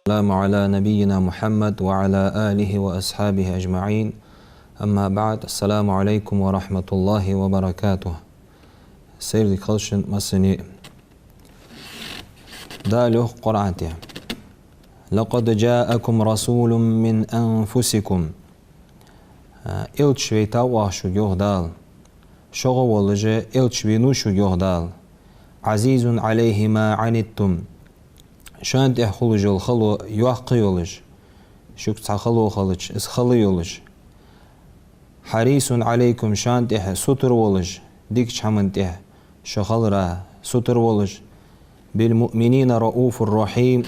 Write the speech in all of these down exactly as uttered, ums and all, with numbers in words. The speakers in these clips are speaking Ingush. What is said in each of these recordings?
والسلام على نبينا محمد وعلى آله وأصحابه أجمعين. أما بعد. السلام عليكم ورحمة الله وبركاته. Сайре дика хийла шун массане а. Дала йоах Къуръан тӀа: «لقد جاءكم رسول من أنفسكم». Элча вайтав оаха шуга, йоах Дала. Шуга волаш элча венав шуга, йоах Дала. «عزيز عليه ما عنتم». Шоана тӀа хулаш йола хало йоккха йолаш, шуга цхьа хало хилча, из хала йолаш. «حريص عليكم», шоана тӀа сутара волаш, дикача хӀаман тӀа шо хилара сутара волаш. «بالمؤمنين رءوف رحيم».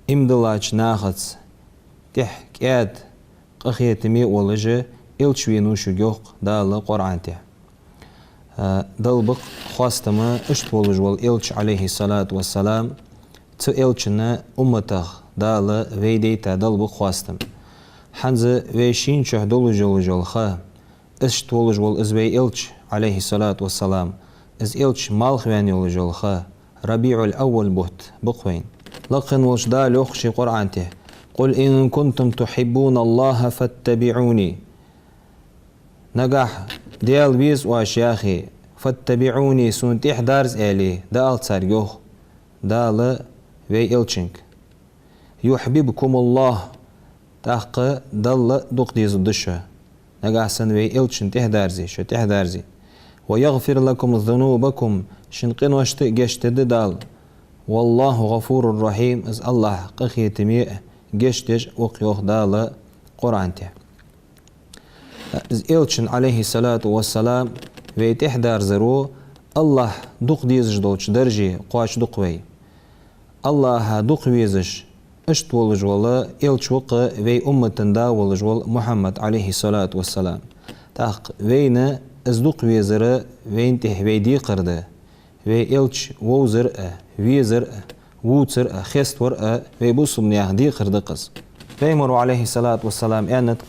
Иман диллача нахаца тӀех кӀаьда, къахетаме а волаш, элча венав шуга, йоах Дала Къуръан тӀа. А, Далла ба-кх хоастам, иштта волаш вола элча, Ӏалайхи ссалату вассалам, цу элчан умматах Дала вай дайта Далла ба-кх хоастам. ХӀанз вай шийна чухь долаш йолаш йола ха, иштта волаш вола из вай элча, Ӏалайхи ссалату вассалам, из элча малхваьнна йолаш йола ха, РабиӀул-Аввал бутт ба-кх вайна. Лакхе волча Дала йоах ший Къуръан тӀа: «قل إن كنتم تحبون الله فاتبعوني». Нагахь Даьла веза оаш яхе, «فاتبعوني», сона тӀехьадарза аьле, дӀаала царга, йоах Дала вай элчанга. «يحببكم الله», тӀаккха Далла дукха дезаргда шо. Нагахь санна вай элчана тӀехьадарзе, шо тӀехьадарзе. «ويغفر لكم ذنوبكم», шун къиношта а гешт дергда Дала. «والله غفور رحيم», из АллахӀ къахетаме а, гешт деш а ва-кх, йоах Дала Къуръан тӀа. Из элчана, Ӏалайхи ссалату вассалам, вай тӀехьадарзаро АллахӀа дукха дезаш долча дарже кхоачаргда-кх вай. АллахӀа дукха везаш, иштта волаш вола элча ва-кх вай уммата да волаш вола Мухьаммад, Ӏалайхи ссалату вассалам. ТӀаккха вайна из дукха везар вайна тӀехьа вай декхар да. Вай элча вовзар а, везар а, вувцар а, хеставар а вай бусалба наьха декхар да-кх из. Пайхамара, Ӏалайхи ссалату вассалам, аьннад-кх: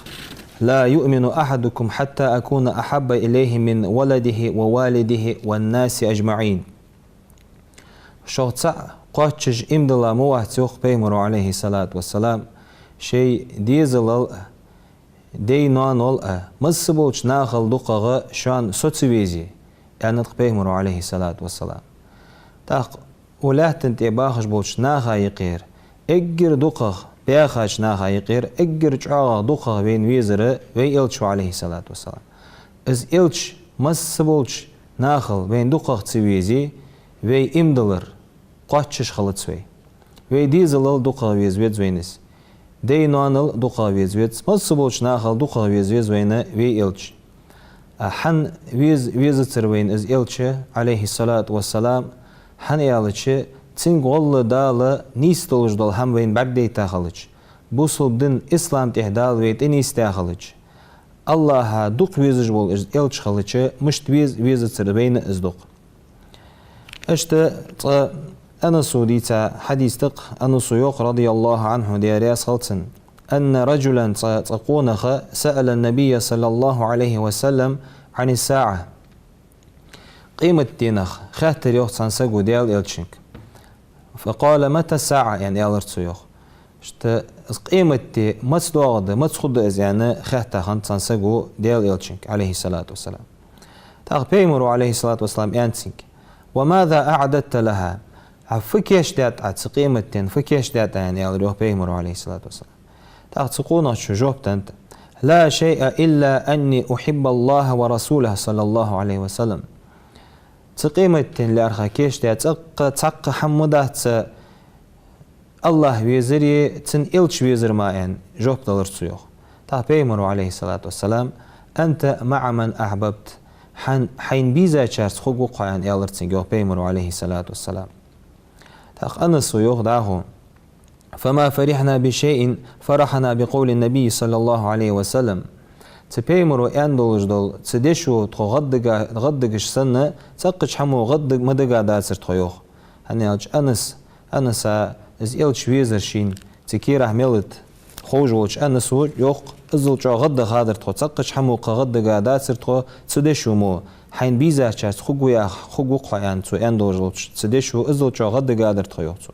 «لا يؤمن أحدكم حتى أكون أحب إليه من ولده ووالده والناس أجمعين». Шух цаӀ кхоачаш иман дилла ма вац, йоах Пайхамара, Ӏалайхи ссалату вассалам, ший дезалал а, дай-ноанал а, масса болча нахал дукхагӀа шоана со ца везе, аьннад-кх Пайхамара, Ӏалайхи ссалату вассалам. ТӀаккха укх лаьтта тӀа бахаш болча наха юкъера эггара дукхагӀа, баьхача наха юкъера эггара чӀоагӀагӀа дукхагӀа вайна везар вай элча ва, Ӏалайхи ссалату вассалам. Из элча масса болча нахал вайна дукхагӀа ца везе, вай иман диллар кхоачаш хилац вай. Вай дезалал дукхагӀа веза веза вайна из. Дай-ноанал дукхагӀа веза веза, масса болча нахал дукхагӀа веза веза вайна вай элча. А хӀана веза везацар вайна из элча, Ӏалайхи ссалату вассалам? ХӀана аьлча, цунга гӀолла Дала нийса долаш дола хӀама вайна бӀаргадайта хилча, бусалба дин ислам тӀа Дала вай тӀанийсда хилча, АллахӀа дукха везаш вола из элча хилча, мишта веза везацар вайна из дукха. Иштта цкъа Анаса дийца хьадис да-кх, Анаса йоах, радияллахӀу Ӏанху, Даьла раьза хилва цунна: «أن رجلا», цкъа, цкъа къонах, «سأل النبي صلى الله عليه وسلم عن الساعة». Къематденах хаьттар, йоах, цхьан саго Даьла элчанга. «فقال متى الساعة», аьнна, аьлар цо, йоах. Иштта, из къематди маца доагӀаргда, маца хургда из, аьнна, хаьтта хиннад цхьан саго Даьла элчанга, Ӏалайхи ссалату вассалам. ТӀаккха Пайхамара, Ӏалайхи ссалату вассалам, аьннад цунга: «وماذا أعددت لها؟» Хьа фу кийчдаьд Ӏа цу къематденна, фу кийчдаьд Ӏа, аьнна, аьлар, йоах, Пайхамара, Ӏалайхи ссалату вассалам. ТӀаккха цу къонахчо жоп деннад: «لا شيء إلا أني أحب الله ورسوله صلى الله عليه وسلم». Цу къематденна лаьрхӀа кийчдаь цӀаккха цхьаккха хӀама ма дац, АллахӀ везари, цун элча везар мара, аьнна, жоп далар цо, йоах. ТӀаккха Пайхамара, Ӏалайхи ссалату вассалам: «أنت مع من أحببت». Хьан-, хьайна безачарца хургва-кх хьо, аьнна, аьлар цунга, йоах, Пайхамара, Ӏалайхи ссалату вассалам. ТӀаккха Анаса йоах дӀахо: «فما فرحنا بشيء فرحنا بقول النبي صلى الله عليه وسلم». Цу Пайхамара аьнна долаш дола цу дешо тхо гӀаддага-, гӀаддагаш санна, цхьаккхача хӀамо гӀадда-, ма дагадацар тхо, йоах. ХӀана аьлча Анас, Анаса из элча везар шийна цу кийрахь мел ховш волча Анаса йоах, иззал чӀоагӀа гӀаддахадар тхо, цхьаккхача хӀамокха гӀаддагадацар тхо цу дешо мо, хьайна безачарца хургва яха, хургва-кх хьо, аьнна, цо аьнна долаш долча цу дешо иззал чӀоагӀа гӀаддагадар тхо, йоах цо.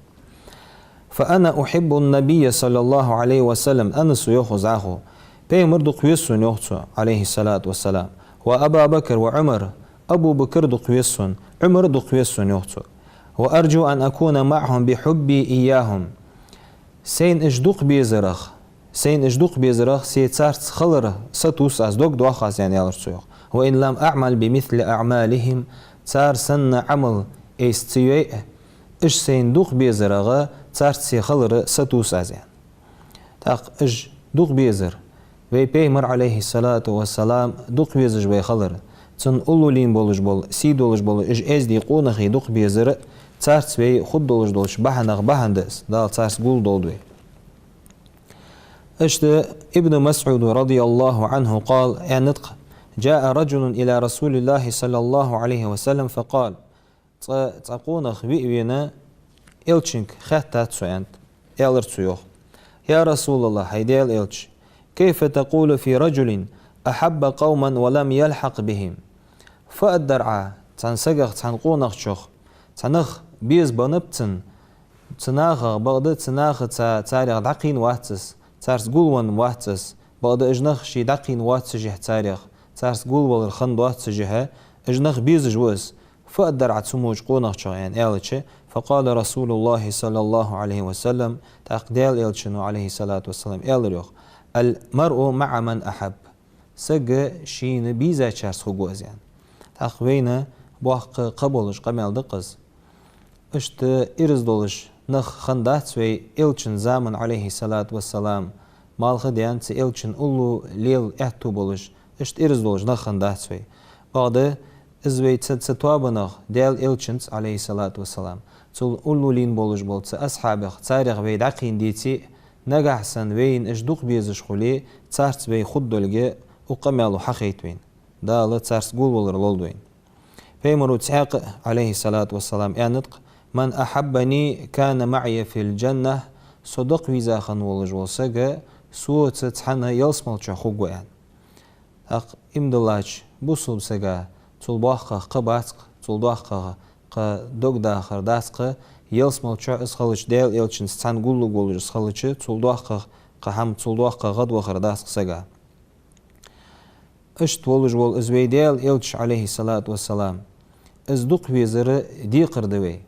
فأنا أحب النبي صلى الله عليه وسلم, Анаса йоах из Ӏохо. Пайхамар дукха веза сона, йоах цо, عليه الصلاة والسلام. وأبا بكر وعمر, Абу Бакр дукха веза сона, Ӏумар дукха веза сона, йоах цо. وأرجو أن أكون معهم بحبي إياهم. Сайна уж дукха безарах, сайна уж дукха безарах, се царца хилар сатувс аз, дог доах аз, аьнна, аьлар цо, йоах. وإن لم أعمل بمثل أعمالهم, цар санна Ӏамал айса ца йой а, уж сайна дукха безарагӀа, царца се хилар сатувс аз, аьнна. ТӀаккха уж дукха безар, вай Пайхамар, عليه الصلاة والسلام, дукха везаш вай хилар, цун уллув лийнна болаш бола, сий долаш бола уж эздий къонахий дукха безар, царца вай хургдолаш долча бахьанех бахьан да из, Дала царца гулдолда вай. Иштта Ибн МасӀуда, رضي الله عنه قال, аьннад-кх: جاء رجل إلى رسول الله صلى الله عليه وسلم فقال. Цкъа, цкъа къонах ве а вена, Элчанга хаьттад цо, аьннад, аьлар цо, йоах: يا رسول الله, хӀай Даьла Элча, كيف تقول في رجل أحب قوما ولم يلحق بهم؟ Фу аргдар Ӏа цхьан сагах, цхьан къонахчох, цхьа нах беза беннаб цунна, цу нахах, бакъда цу нахаца, царех дӀакхийна вац из, царца гулвенна вац из, бакъда уж нах ше дӀакхийна воаццашехь царех, царца гулвалар хинна доаццашехь, уж нах безаш ва из. Фу аргдар Ӏа цу мо волча къонахчох, аьнна, аьлча, فقال رسول الله صلى الله عليه وسلم, тӀаккха Даьла Элчано, عليه الصلاة والسلام, аьлар, йоах: المرء مع من أحب. Саг шийна безачарца хургва из, аьнна. ТӀаккха вайна боккха кхаъ болаш къамаьл да-кх из. Иштта ираз долаш нах хиннадац вай Элчан заман, عليه الصلاة والسلام, малха а даьнна, цу Элчан уллув лела аьттув болаш, иштта ираз долаш нах хиннадац вай. Бакъда из вай цу, цу тоабанах, Даьла Элчанца, عليه الصلاة والسلام, цул уллув лийнна болаш бола цу асхьабех, царех вай дӀакхийна деце а, нагахь санна вайна уж дукха безаш хуле, царца вай хургдолга укх къамаьло хьахайт вайна. Дала царца гулвалар лолда вайна. Пайхамаро цхьаькха а, عليه الصلاة والسلام, аьннад-кх: من أحبني كان معي في الجنة, со дукха веза хинна волаш вола саг соца цхьана ялсмала чу хургва, аьнна. ТӀаккха иман диллача бусалба сага цул боккхагӀа кхаъ бац-кх, цул доккхагӀа кхы догдахар дац-кх, ялсмала чу из хилча, Даьла Элчанца цхьана гуллуш волаш из хилча, цул доккхагӀа кхы хӀама, цул доккхагӀа гӀадвахар дац-кх сага. Иштта волаш вола из вай Даьла Элча, عليه الصلاة والسلام, из дукха везар декхар да вай.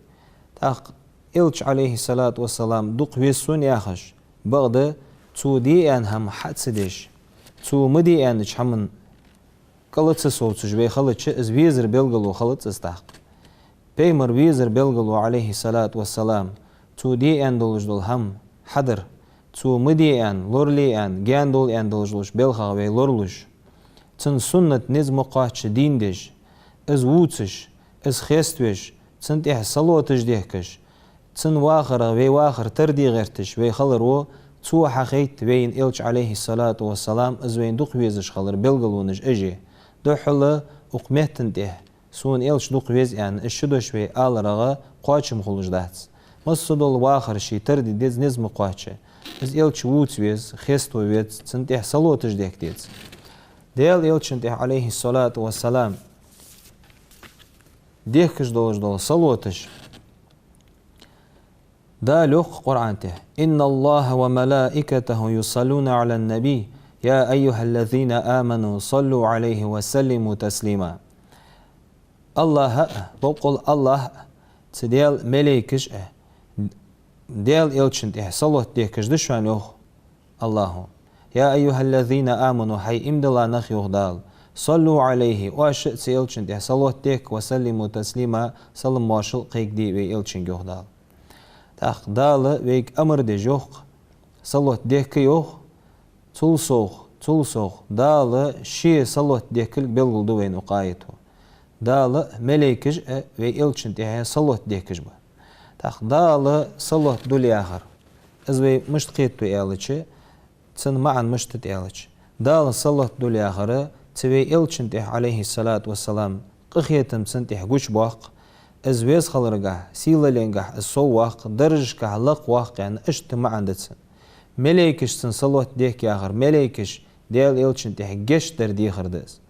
ТӀаккха Элча, عليه الصلاة والسلام, дукха веза сона яхаш, бакъда цо де аьнна хӀама хьа ца деш, цо ма де аьннача хӀаман кӀал ца совцаш вай хилча, из везар белгало хилац из тӀаккха. Пайхамар везар белгало, عليه الصلاة والسلام, цо де аьнна долаш дола хӀама хьадар, цо ма де аьнна, лорале аьнна, гаьна довла аьнна долаш долча балхах вай лоралуш, цун суннат низ ма кхоачча дийна деш, из вувцаш, из хеставеш, цунна тӀехьа салоташ дехкаш, цун вахарах вай вахар тарде гӀерташ вай хиларо, цо хьахайт вайна Элча, عليه الصلاة والسلام, из вайна дукха везаш хилар белгалонаш уж я. Духхьал укх меттан тӀа сона Элча дукха веза аьнна, из ши дош вай аларах кхоачам хулаш дац. Массадола вахар ше тарде деза низ ма кхоачча. Из Элча вувца веза, хеставе веза, цунна тӀехьа салоташ дехка деза. Даьла Элчанна тӀехьа, عليه الصلاة والسلام, дехкаш долаш дола салоташ. Дала йоах Къуръан тӀа: إن الله وملائكته يصلون على النبي يا أيها الذين آمنوا صلوا عليه وسلموا تسليما. АллахӀа а, боккъал АллахӀ а, цу Даьла малейкаш а Даьла Элчанна тӀехьа салот дехкаш да шоана, йоах АллахӀа. يا أيها الذين آمنوا, хӀай иман дилла нах, йоах Дала, صلوا عليه, оаш а цу Элчанна тӀехьа салот дехка, وسلموا تسليما, салам-моаршал кхайкаде вай Элчанга, йоах Дала. ТӀаккха Дала вайга амар деш йоах-кх, салот дехка йоах, цул совгӀа, цул совгӀа Дала ше салот дехкалга белгалду вайна укх аято. Дала а, малейкаш а вай Элчанна тӀехьа салот дехкаш ба. ТӀаккха Дала салот дул яхар, из вай мишта кхетаду аьлча, цун маӀан мишта да аьлча, Дала салот дул яхар, цу вай Элчанна тӀехьа, عليه الصلاة والسلام, къахетам цунна тӀехьа гучабоаккх, из веза хиларгахьа, сийлаллингахьа из соввоаккх, даржашкахьа лакхвоаккх аьнна, иштта маӀан да цун. Малейкаш цунна салот дехка яхар, малейкаш Даьла Элчанна тӀехьа гешт дар дехар да из.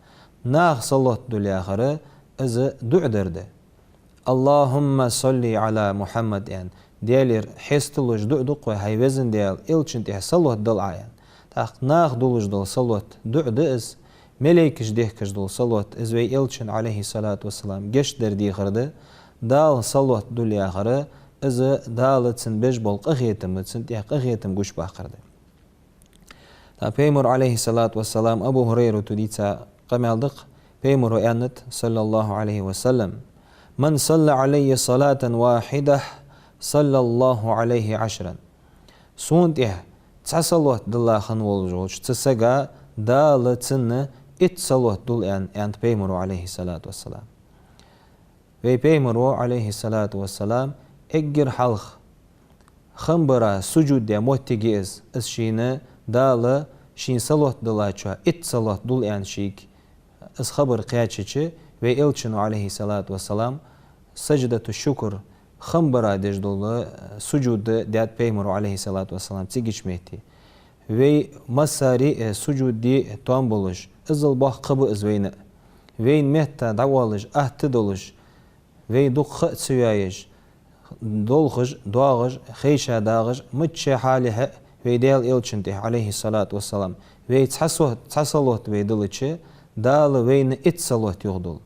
Наха салот дул яхар, из дуӀа дар да. اللهم صل على محمد аьнна, Даьлера хьесталуш дуӀа дукха вай, хӀай везан Даьла, Элчана тӀа салот дала Ӏа, аьнна. ТӀаккха наха дулаш дола салот дуӀа да из, малейкаша дехкаш дола салот, из вай Элчана, Ӏалайхи салату вассалам, гешт дар дехар да, Дала салот дул яхар, из Дала цунна беш бола къахетам, цунна тӀа къахетам гучабаккхар да. ТӀаккха Пайхамара, Ӏалайхи салату вассалам, Абу ХӀурайрата дийца къамаьл да-кх, Пайхамара аьннад, саллаллахӀу Ӏалайхи ва саллам: «من صلى علي صلاة واحدة صلى الله عليه عشرا». Сона тӀа цхьа салот дилла хинна волаш волча цу сага Дала цунна итт салот дул, аьнна, аьннад Пайхамара, Ӏалайхи салату вассалам. Вай Пайхамара, Ӏалайхи салату вассалам, эггара хьалха хам бара сужуд даь моттиг я из, из шийна Дала шийна салот диллачоа итт салот дул, аьнна, шийга из хабар кхаьчача, вай Элчано, Ӏалайхи салату вассалам, саждату шукр, хам бара деш дола сужуд даьд Пайхамара, Ӏалайхи салату вассалам, цигача метте. Вай массане а сужуде тоам болаш, иззал боккха кхаъ ба из вайна а. Вайна метта дӀаоалаш, атта долаш, вай дукха ха а ца йоаеш, долхаш, доагӀаш, хайша дагӀаш, мичча хьале а вай Даьла Элчана тӀа, Ӏалайхи салату вассалам, вай цхьа со-, цхьа салот вай дилча, Дала вайна итт салот юхадул.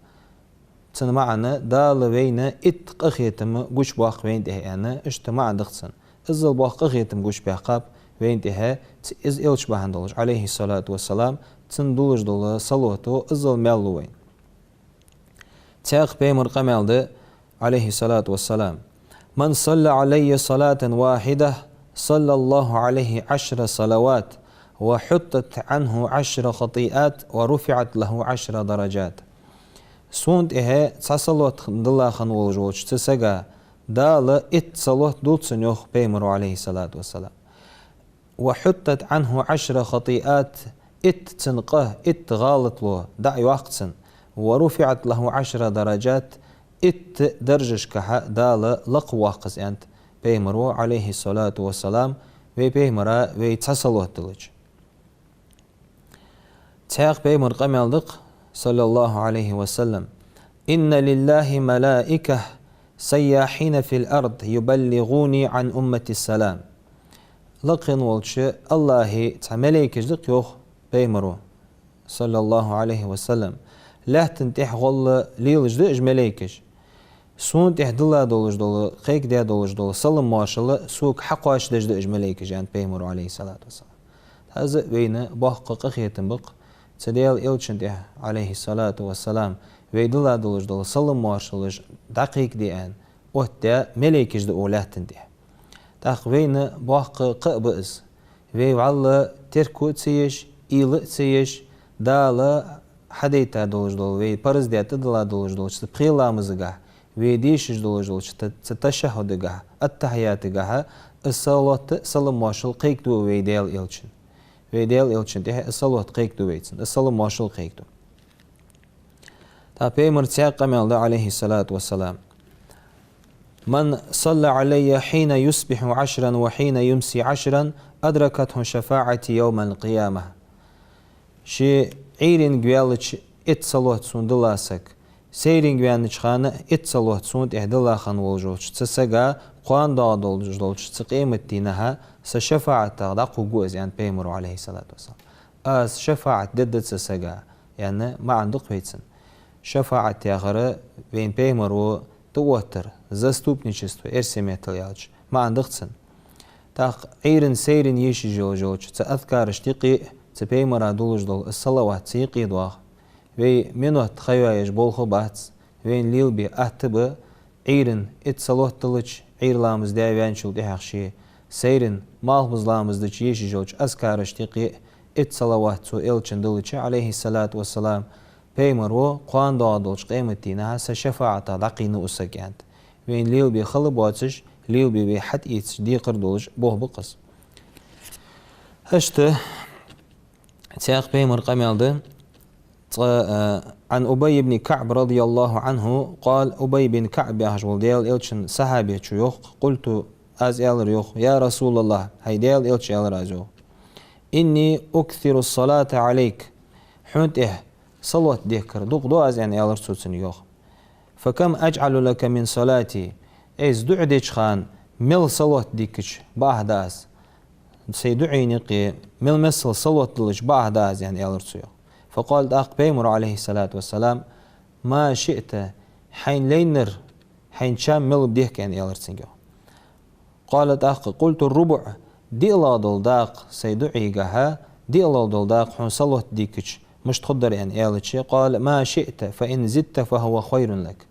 Цун маӀан: Дала вайна итт къахетам гучабоаккх вайна тӀа, аьнна, иштта маӀан да-кх цун. Иззал боккха къахетам гучабаьккхаб вайна тӀа, ц-, из Элча бахьан долаш, Ӏалайхи салату вассалам, цунна дулаш дола салото иззал маьл лу вайна. Цхьаькха Пайхамара къамаьл да, Ӏалайхи салату вассалам: «من صلى علي صلاة واحدة صلى الله عليه عشر صلوات وحطت عنه عشر خطيئات ورفعت له عشر درجات». Сона тӀа цхьа салот дилла хинна волаш волча цу сага Дала итт салот дул цунна, йоах Пайхамара, Ӏалайхи салату вассалам. «وحطت عنه عشر خطيئات», итт цун къа, итт гӀалатло дӀа а йоаккх цун, «ورفعت له عشر درجات», итт даржашкахьа Дала лакхвоаккх из, аьннад Пайхамара, Ӏалайхи салату вассалам, вай Пайхамара вай цхьа салот диллача. Цхьаькха Пайхамара къамаьл да-кх, саллаллахӀу Ӏалайхи ва саллам: «إن لله ملائكة سياحين في الأرض يبلغوني عن أمتي السلام». Лакха волча АллахӀа цхьа малейкаш да-кх, йоах Пайхамара, саллаллахӀу Ӏалайхи ва саллам, лаьттан тӀа гӀолла лелаш да уж малейкаш. Сона тӀа дилла долаш дола, кхайкадаь долаш дола салам-моаршал сога хьакхоачадеш да уж малейкаш, аьннад Пайхамара, Ӏалайхи салату вассалам. ТӀаккха из вайна боккха къахетам ба-кх, цу Даьла Элчана тӀа, Ӏалайхи салату вассалам, вай дилла долаш дола салам-моаршалаш дӀакхайкаде аьнна оттадаь малейкаш да укх лаьттан тӀа. ТӀаккха вайна боккха кхаъ ба из. Вай вӀалла терко а ца еш, уйла а ца еш, Дала хьадайта долаш дола, вай парз даь тӀадилла долаш долча цу пхе ламазагахьа, вай дешаш долаш долча та-, цу ташаххӀудагахьа, аттахьиятагахьа, из салот а салам-моаршал кхайкаду вай Даьла Элчанна. Вай Даьла Элчана тӀа из салот кхайкаду вай цунна, из салам-моаршал кхайкаду. ТӀаккха Пайхамара цхьаькха къамаьл да, Ӏалайхи салату вассалам: «من صلى علي حين يصبح عشرا وحين يمسي عشرا أدركته شفاعتي يوم القيامة». Ше Ӏуйрийна ваьлча итт салот сона дилла саг, сайрийна ваьннача хана итт салот сона тӀа дилла хинна волаш волча цу сага кхоана доагӀа долаш долча цу къематдийнахьа са шафаӀатах дӀакхувргва из, аьннад Пайхамара, Ӏалайхи салату вассалам. Аз шафаӀат дергда цу сага, аьнна, маӀан да-кх вай цун. ШафаӀат яхар вайна Пайхамара тӀаоттар, заступничество, эрсий меттала аьлча, маӀан да-кх цун. ТӀаккха Ӏуйрийна, сайрийна ешаш йолаш йолча цу азкарашта юкъе а цу Пайхамара дулаш дола салават цу юкъе доагӀа. Вай минот ха йоаеш болх бац, вайна лелабе атта ба, Ӏуйрийна итт салот диллача, Ӏуйра ламаз даь ваьнначул тӀехьагӀа ше, сайрийна малхбуза ламаз дича ешаш йолча азкарашта юкъе а итт салават цу Элчанна диллача, Ӏалайхи салату вассалам, Пайхамара: «Кхоана доагӀа долча къематдийнахьа са шафаӀатах дӀакхийна укх сага», аьннад. Вайна лелабе хала боацаш, лелабе вай хьатӀаэцаш декхар долаш болх ба-кх из. Иштта цхьаькха Пайхамара къамаьл да, цкъа, а, عن أبي بن كعب رضي الله عنه قال, Убай бин КаӀб яхаш вола Даьла Элчан сахьабечо йоах: «قلت», аз аьлар, йоах: «يا رسول الله», хӀай Даьла Элча, аьлар аз, йоах, «إني أكثر الصلاة عليك», хьона тӀа салот дехкар дукха ду аз, аьнна, аьлар цо цунга, йоах. «فكم أجعل لك من صلاتي؟» Аз дуӀа деча хана мел салот дикача бакъахьа да аз, сай дуӀайна юкъе мел мел салот диллача бакъахьа да аз», — аьнна, аьлар цо йоах. فقال, тӀаккха Пайхамаро, عليه الصلاة والسلام: «ما شئت, хьайна лайнар, хьайна чам мел ба дехка», — аьнна, аьлар цунга йоах. قال, тӀаккха: «قلت الربع, диълагӀа дола дакъа сай дуӀайгахьа, диълагӀа дола дакъа хьона салот дикача мишта хургдар», — аьнна, аьлча, قال: «ما شئت، فإن زدت فهو خير لك».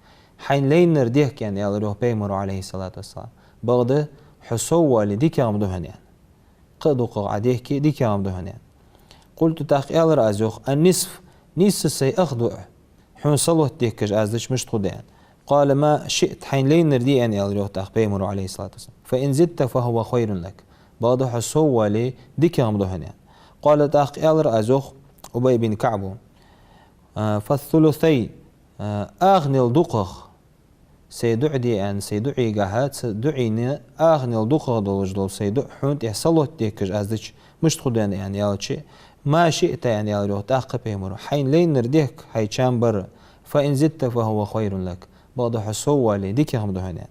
«Хьайна лайнар дехка», — аьнна, аьлар йоах Пайхамаро, عليه الصلاة والسلام. «Бакъда, хьо сов вале, дикагӀа ма да хьона», — аьнна. «Кхы а дукхагӀа Ӏа дехке, дикагӀа ма да хьона», — аьнна. قلت, тӀаккха аьлар аз йоах: «النصف, нийсса сай ах дуӀа хьона салот дехкаш аз дича мишта хургда?» — аьнна. قال: «ما شئت, хьайна лайнар де», — аьнна, аьлар йоах тӀаккха Пайхамаро, عليه الصلاة والسلام. «فإن زدت فهو خير لك». «Бакъда, хьо сов вале, дикагӀа ма да хьона», — аьнна. قال, тӀаккха аьлар аз йоах Убай бин КаӀбо: «آه، فالثلثين, آه, аханел дукхагӀа сай дуӀа де», — аьнна, сай дуӀайгахьа, цу дуӀайна аханел дукхагӀа долаш дола сай дуӀа хьона тӀа салот дехкаш аз дича мишта хургда, аьнна, аьлча, «ما شئت», — аьнна, аьлар йоах тӀаккха Пайхамаро, «хьайна лайнар дехка хьай чам бар, فإن زدت فهو خير لك, бакъда, хьо сов вале, дикагӀа ма да хьона», — аьнна.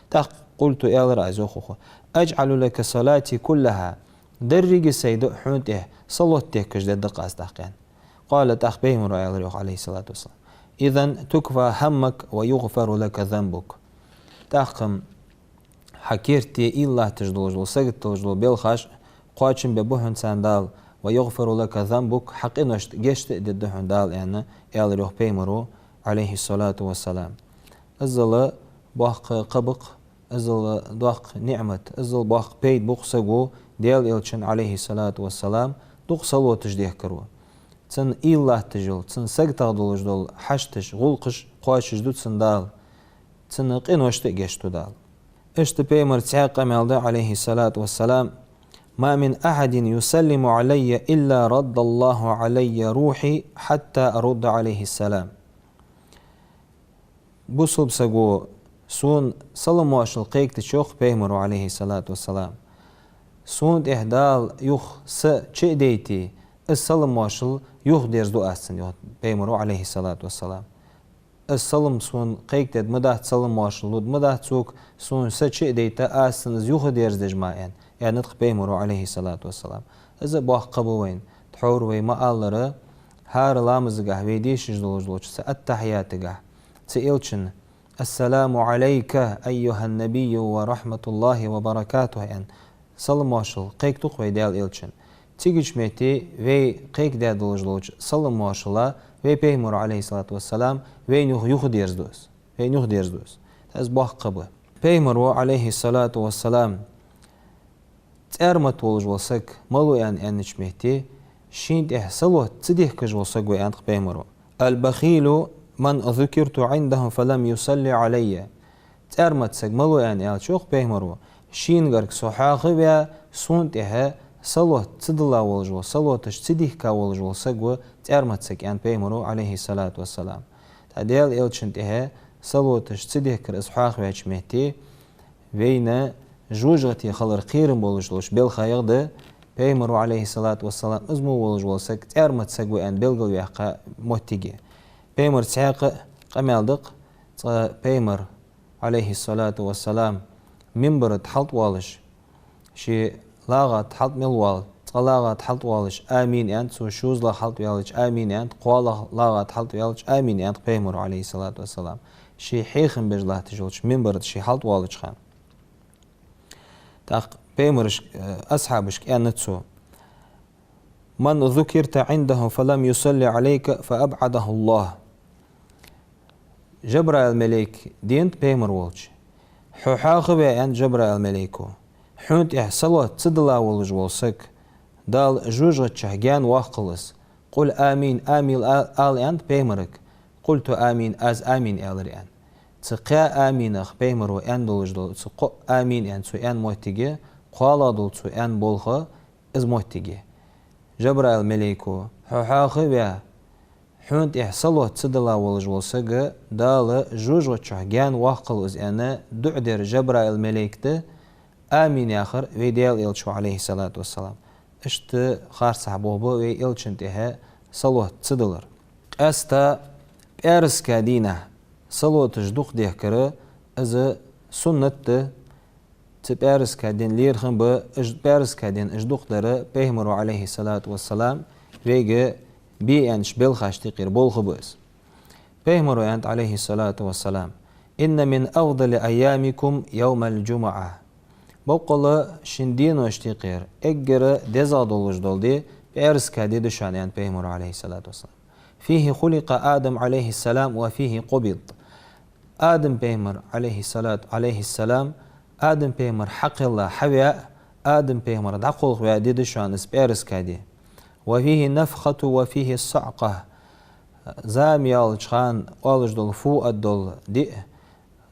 ТӀаккха قلت, аьлар аз йоах укхо: «أجعل لك صلاتي كلها, деррига сай дуӀа хьона тӀа салот дехкаш дергда-кх аз тӀаккха», — аьнна. قال, тӀаккха Пайхамаро аьлар йоах, عليه الصلاة والسلام: «إذن تكفى همك ويغفر لك ذنبك». ТӀаккха хьа керте уйла латташ долаш дола, сагот долаш дола белхаш кхоачам бергба хьона царна Дала, «ويغفر لك ذنبك», хьа къиношта гешт а дергда хьона Дала, аьнна, аьлар йоах Пайхамаро, عليه الصلاة والسلام. Иззал боккха кхаъ ба-кх, иззал доккха ниӀмат, иззал боккха пайда ба-кх саго Даьла Элчан, عليه الصلاة والسلام, дукха салоташ дехкаро. Цунна уйла латташ йола, цунна саготагӀа долаш дола хьашташ, гӀулакхаш кхоачашду цунна Дала, цунна къиношта а гешт ду Дала. Иштта Пайхамара цхьаькха къамаьл да, عليه الصلاة والسلام: «ما من أحد يسلم علي إلا رد الله علي روحي حتى أرد عليه السلام». Бусалба саго сона салам-моаршал кхайкадича, йоах Пайхамаро, عليه الصلاة والسلام, сона тӀа Дала юха са чу а дайта, из салам-моаршал юхадерзаду аз цунна, йоах Пайхамаро, عليه الصلاة والسلام. Из салам сона кхайкадаьд ма дац, салам-моаршал луд ма дац цунга, сона са чу а дайта, аз цунна из юхадерзадеш ма аьнна, аьннад-кх Пайхамаро, عليه الصلاة والسلام. Из боккха кхаъ ба вайна. Тхьовра вай ма аллара, хӀара ламазагахьа вай дешаш долаш долча цу аттахьиятагахьа цу Элчан: «السلام عليك أيها النبي ورحمة الله وبركاته», — аьнна, салам-моаршал кхайкаду-кх вай Даьла Элчанна. Цигача метте вай кхайкадаь долаш долча салам-моаршала вай Пайхамаро, عليه الصلاة والسلام, вайна юха юхадерзаду из. Вайна юхадерзаду из. ТӀаккха из боккха кхаъ ба. Пайхамаро, عليه الصلاة والسلام, цӀармат волаш вола саг мала ва аьнна аьннача метте, шийна тӀа салот ца дехкаш вола саг ва, аьннад-кх Пайхамаро. «البخيل من ذكرت عنده فلم يصل علي». ЦӀармат саг мала ва аьнна аьлча, йоах Пайхамаро, шийна гарга со хьоаха а ваь, сона тӀа салот ца дилла волаш вола, салоташ ца дехка волаш вола саг ва цӀармат саг, аьннад Пайхамаро, عليه الصلاة والسلام. ТӀаккха Даьла Элчана тӀа салоташ ца дехкар из хьоахаваьча метте, вайна жожагӀате хилар кхерам болаш долча белхаех да Пайхамаро, عليه الصلاة والسلام, из мо волаш вола саг цӀармат саг ва аьнна белгалваьккха моттиг. Пайхамара цхьаькха къамаьл да-кх, цкъа Пайхамар, عليه الصلاة والسلام, минбара тӀа хьалтӀавоалаш, ший лагӀа тӀа хьалтӀа мел воал, цкъа лагӀа тӀа хьалтӀавоалаш, «Амин», аьннад, цо шозлагӀа хьалтӀаваьлча, «Амин», аьннад, кхоалагӀа лагӀа тӀа хьалтӀаваьлча, «Амин», аьннад Пайхамаро, عليه الصلاة والسلام, ший хьехам беш латташ йолча минбара тӀа ше хьалтӀавоалача хана. ТӀаккха Пайхамарашка, э, асхьабашка аьннад цо: «من ذكرت عنده فلم يصل عليك فأبعده الله». Жабраил малейк денад Пайхамар волча. «Хьо хьоаха а ваь, — аьннад Жабраил малейко, — хьона тӀа салот ца дилла волаш вола саг Дала жожагӀатеча гаьна воаккхалва из. قل آمين, амин ала», — аьннад Пайхамарага. «قلت آمين, аз амин аьлар», — аьнна. Цу кхаь аминах Пайхамаро аьнна долаш дола, цу кхо амин аьнна цо аьнна моттиге, кхоалагӀа дола цо аьнна болх, из моттиге. Жабраил малейко: «Хьо хьоаха а ваь, хьона тӀа салот ца дилла волаш вола саг Дала жожагӀатеча гаьна воаккхалва из», — аьнна, дуӀа дер Жабраил малейк да, амин яхар вай Даьла Элча ва, عليه الصلاة والسلام. Иштта харцахьа болх ба вай Элчана тӀа салот ца диллар. Къаьстта пӀаьраска дийнахьа салоташ дукха дехкар, из суннат да, цу пӀаьраска дина лерхӀам ба, уж пӀаьраска дина уж дукха дар Пайхамаро, عليه الصلاة والسلام, вайга бе аьннача белхашта юкъера болх ба из. Пайхамаро аьннад, عليه الصلاة والسلام: «إن من أفضل أيامكم يوم الجمعة». Боккъала шун деношта юкъера эггара дезагӀа долаш дола ди пӀаьраска ди да шоана, аьннад Пайхамаро, عليه الصلاة والسلام. «فيه خلق آدم عليه السلام وفيه قبض». Адам пайхамар, عليه الصلاة، عليه السلام, Адам пайхамар хьакхелла, хьаваь, Адам пайхамар дӀакхалхаваь ди да шоана из пӀаьраска ди. «وفيه النفخة وفيه الصعقة». Зама йолча хана оалаш дола фу а дола ди,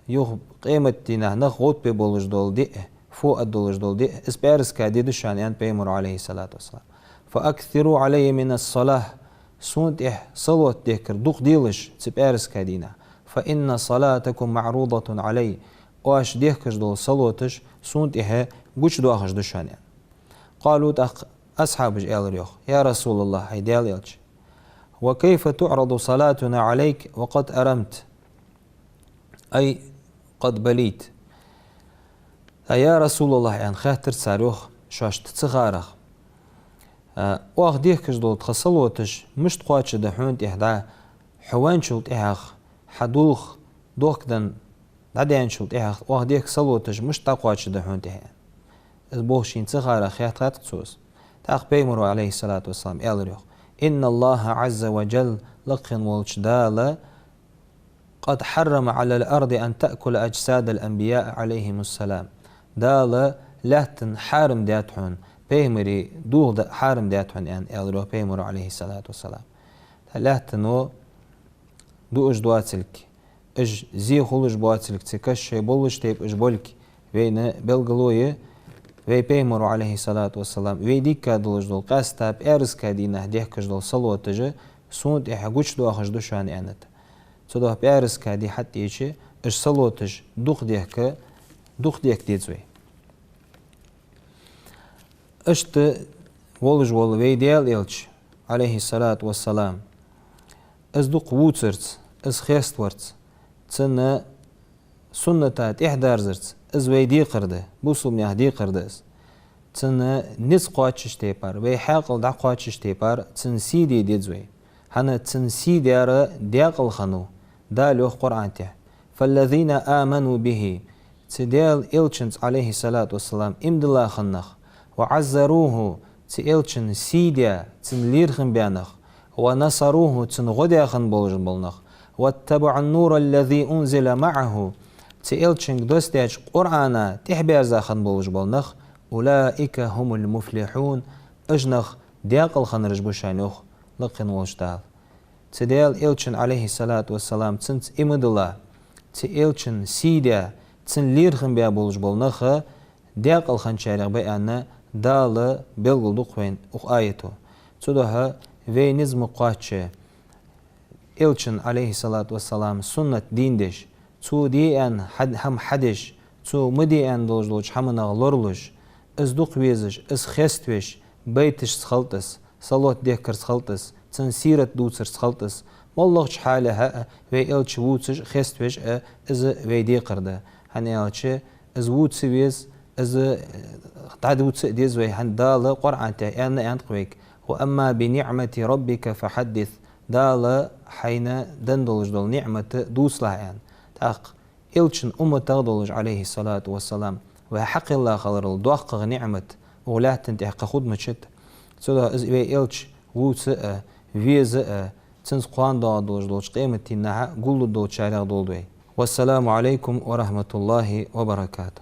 юха къематдийнахьа нах гӀоттабе болаш дола ди, фу а долаш дола ди, из пӀаьраска ди да шоана, аьннад Пайхамаро, عليه الصلاة والسلام. «فأكثروا علي من الصلاة». Сона тӀехьа салот дехкар дукха делаш цу пӀаьраска дийнахьа. «فإن صلاتكم معروضة علي». Оаш дехкаш дола салоташ сона тӀехьа гучадоахаш да шоана, аьнна. قالوا, тӀаккха асхьабаша аьлар йоах: «يا رسول الله, хӀай Даьла Элча, وكيف تعرض صلاتنا عليك وقد أرمت، أي قد بليت؟» «يا رسول الله», аьнна, хаьттар цар йоах шоашта цу ханах. А, оаха дехкаш дола тха салоташ мишта кхоачаргда хьона тӀехьа дӀа, хьо венначул тӀехьагӀа, хьа дулх дохкадан дӀадаьнначул тӀехьагӀа оаха дехка салоташ мишта дӀакхоачаргда хьона тӀехьа, аьнна. Из болх шийна цу ханах хаьттад-кх цо из. ТӀаккха Пайхамаро, عليه الصلاة والسلام, аьлар йоах: «إن الله عز وجل», лакхе волча Дала, «قد حرم على الأرض أن تأكل أجساد الأنبياء عليهم السلام». Дала лаьттан хьарам даьд хьона, пайхамарий дулх даа хьарам даьд хьона, аьнна, аьлар йоах Пайхамаро, عليه الصلاة والسلام. ТӀаккха лаьттано дуаш доацилга, уж зе хулаш боацилга, цу каша шоай боллача тайпа уж болга вайна белгало я. Вай Пайхамаро, عليه الصلاة والسلام, вай дийхка долаш дола, къаьстта пӀаьраска дийнахьа дехкаш дола салоташ сона тӀехьа гучадоахаш да шоана, аьннад. Цудухьа пӀаьраска ди хьатӀаийцача, уж салоташ дукха дехка, дукха дехка деза вай. Иштта волаш вола вай Даьла Элча, عليه الصلاة والسلام, из дукха вувцарца, из хеставарца, цун сунната тӀехьадерзарца, из вай декхар да, бусалба наьха декхар да из. Цун низ кхоачача тайпара, вай хьаькъал дӀакхоачача тайпара цун сий де деза вай. ХӀана, цун сий дар даькъала хиннав. Дала йоах Къуръан тӀа: «فالذين آمنوا به», цу Даьла Элчанца, عليه الصلاة والسلام, иман дилла хинна нах, «وعزروه», цу Элчан сий даь, цун лерхӀам баь нах, «ونصروه», цунна гӀо даь хинна болаш бола нах, «واتبعوا النور الذي أنزل معه», цу Элчанга доссадаьча Къуръана тӀехьабаьрза хинна болаш бола нах, «أولئك هم المفلحون», уж нах даькъала хиннараш ба шоана, йоах лакхе волча Дала. Цу Даьла Элчан, عليه الصلاة والسلام, цунца иман дилла, цу Элчан сий даь, цун лерхӀам баь болаш бола нах даькъала хинначарех ба аьнна, Дала белгалду-кх вайна укх аято. Цудухьа вай низ ма кхоачча, Элчан, عليه الصلاة والسلام, суннат дийна деш, цо де аьнна хьа-, хӀама хьадеш, цо ма де аьнна долаш долча хӀаманах лоралуш, из дукха везаш, из хеставеш, байташца хилда из, салот дехкарца хилда из, цун сират дувцарца хилда из, моллагӀча хьале а, вай Элча вувцаш, хеставеш а, из вай декхар да. ХӀана аьлча, из вувца веза, из, э, дӀадувца а деза вай, хӀана, Дала Къуръан тӀа аьнна, аьннад-кх вайга: «وأما بنعمة ربك فحدث». Дала хьайна денна долаш дола ниӀмат дувцалахь, аьнна. ТӀаккха Элчан умматах долаш, عليه الصلاة والسلام, вай хьакхелла хиларал доккхагӀа ниӀмат укх лаьттан тӀа кхы хургда мачад. Цудухьа из вай Элча вувца а, веза а, цунца кхоана доагӀа долаш долча къематдийнахьа гуллургдолчарех долда вай. والسلام عليكم ورحمة الله وبركاته.